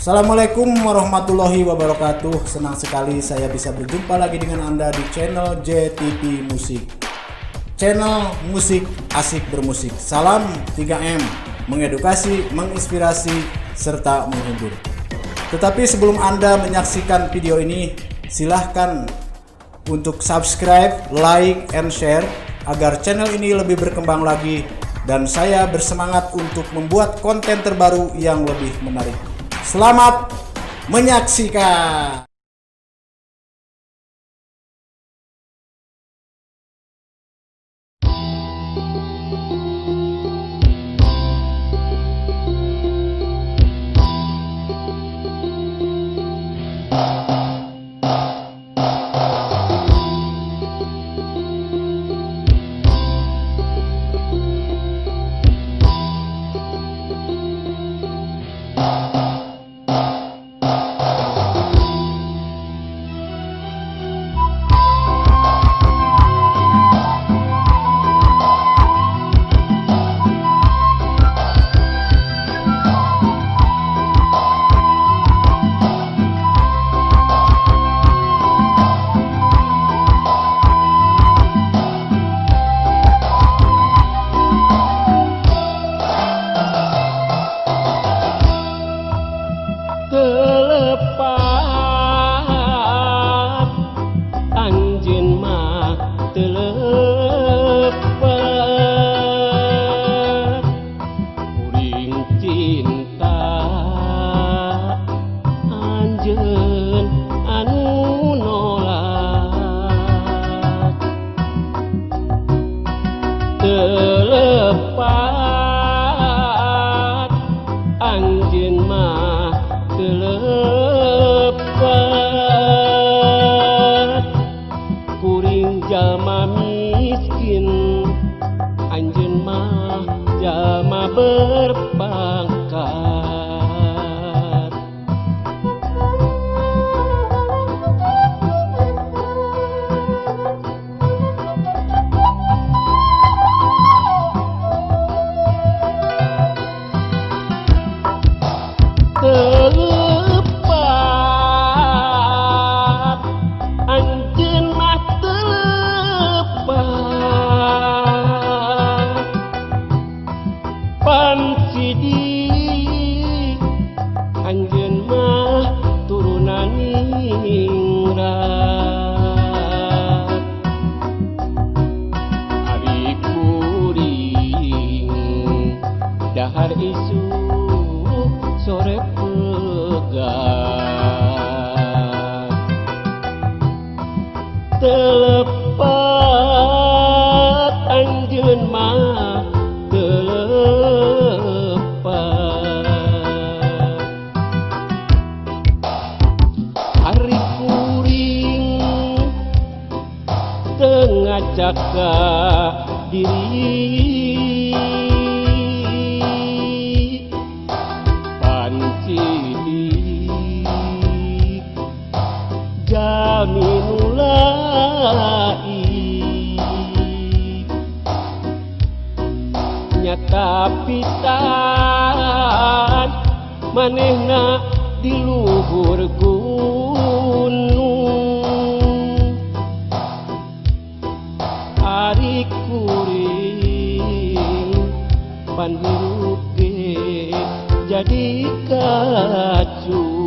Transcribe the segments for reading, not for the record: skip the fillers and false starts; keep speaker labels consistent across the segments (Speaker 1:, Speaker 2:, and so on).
Speaker 1: Assalamualaikum warahmatullahi wabarakatuh. Senang sekali saya bisa berjumpa lagi dengan Anda di channel JTP Musik. Channel musik asik bermusik. Salam 3M, mengedukasi, menginspirasi, serta menghibur. Tetapi sebelum Anda menyaksikan video ini, silahkan untuk subscribe, like, and share agar channel ini lebih berkembang lagi dan saya bersemangat untuk membuat konten terbaru yang lebih menarik. Selamat menyaksikan.
Speaker 2: Teu lepat anjeun mah teu lepat, kuring cinta anjeun anu nolak. Teu lepat anjeun mah teu lepat, kuring jalma miskin, anjeun mah jalma berpangkat. Teu lepat anjeun mah teu lepat, pan sidik anjeun mah turunan ningrat. Ari kuring dahar isuk sore pegat. Teu lepat anjeun mah teu lepat, ari kuring teu ngacaka diri, pan sidik jalmi nu lain, nyata pisan manehna di luhur gunung, ari kuring pan hirup ge jadi kacung.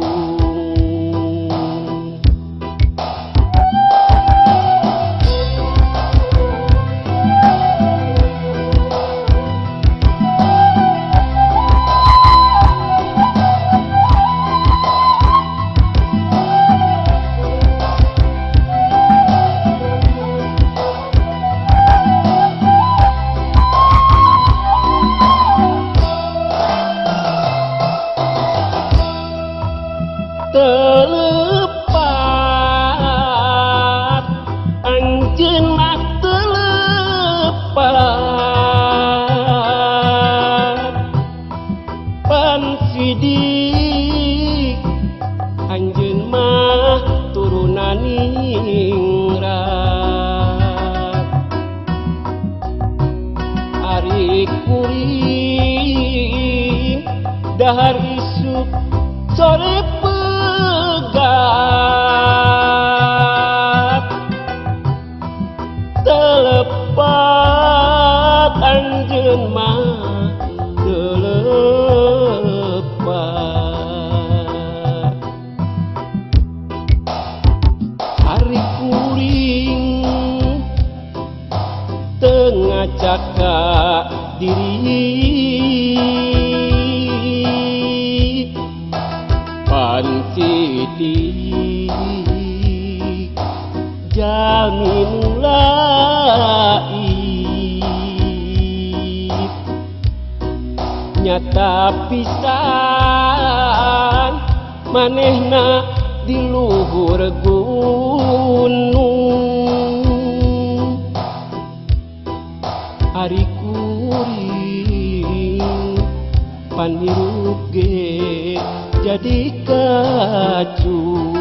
Speaker 2: Teu lepat anjeun mah teu lepat, pan sidik anjeun mah turunan ningrat, ari kuring dahar isuk sore pegat telepat anjeun mah telepat ari kuring teu ngacaka diri panciti jalmi nu laib nyata pisan manehna di luhur gunung ari kuring panhirup ge jadi kacung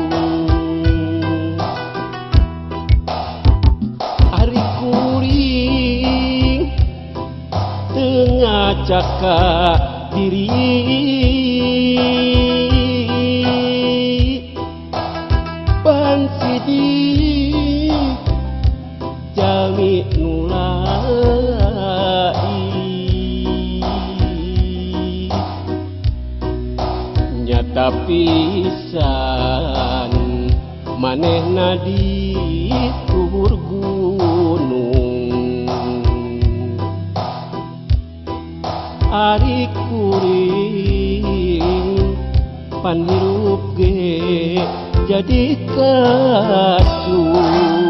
Speaker 2: ari kuring teu ngacaka diri pansidi jalmi nu laib nyata pisan manehna di luhur gunung ari kuring panhirup ge jadi kacung.